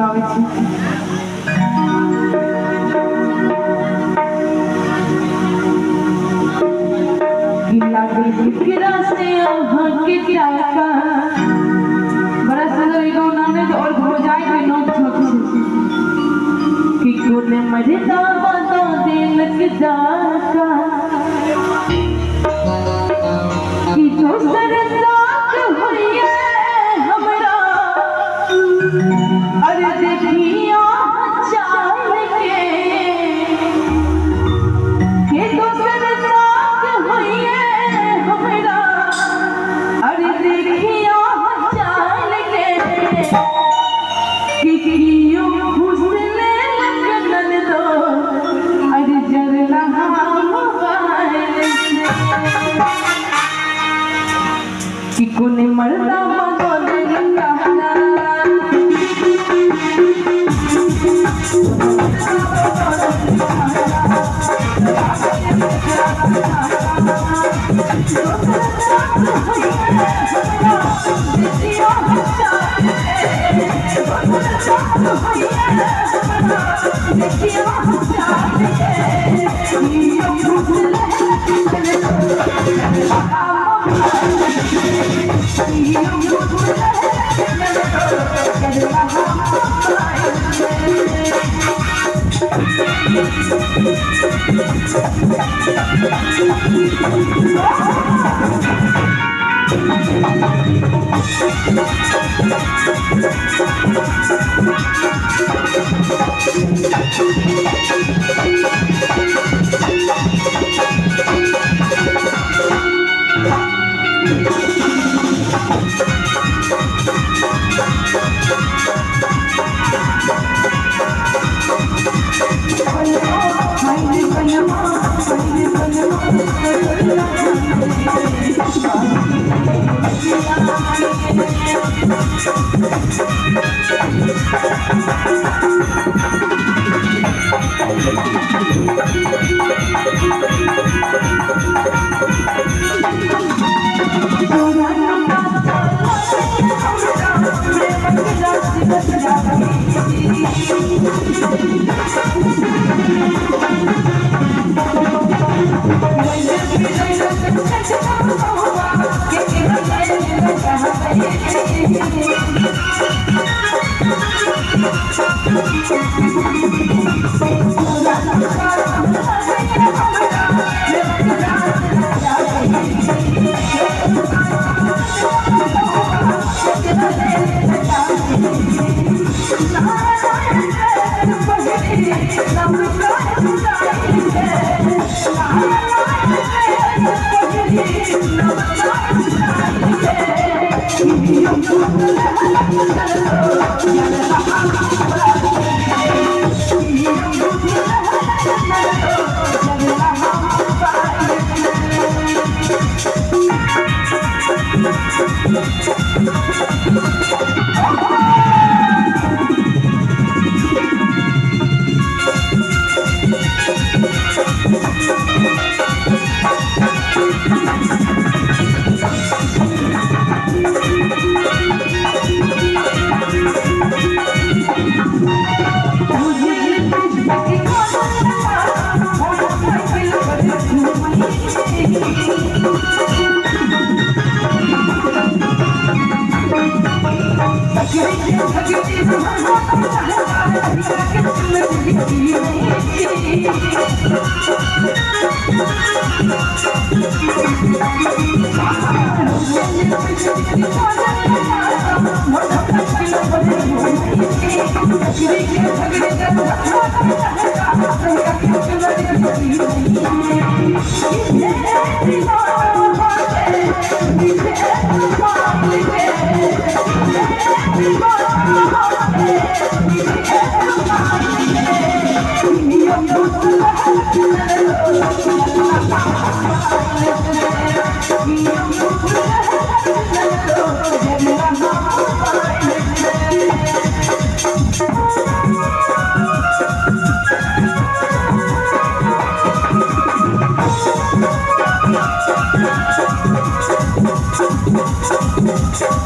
सुनाबै छी। कि लागल केकरा से अहाँके टाका। बड़ा सुंदर एगो ननद और भौजाई के नोक झोंक छै कि कोने मरदा बता देलक डाका, कि दोसर साथ होइए हमरा। अरे देखिया चाल के, के दोसर साथ होइए हमरा। अरे देखिया चाल के, कि कियो फुसले लगन दो। अरे जरला मोबाइल से, कि कोने मरदा बदल कहना।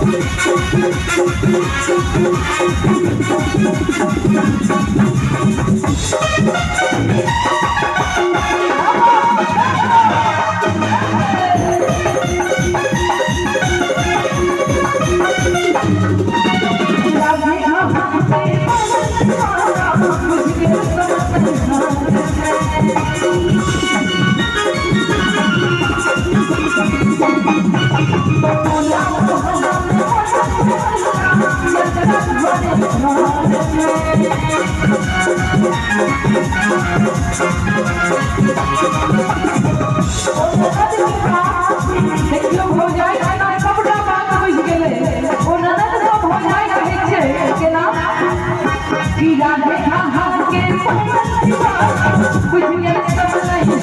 Thank देखियौ भौजाई केना सबटा बात बुझि गेलै। ओ ननद सब भौजाई कहै छै केना कि राधे अहाँके बुझि गेल सब नहीं।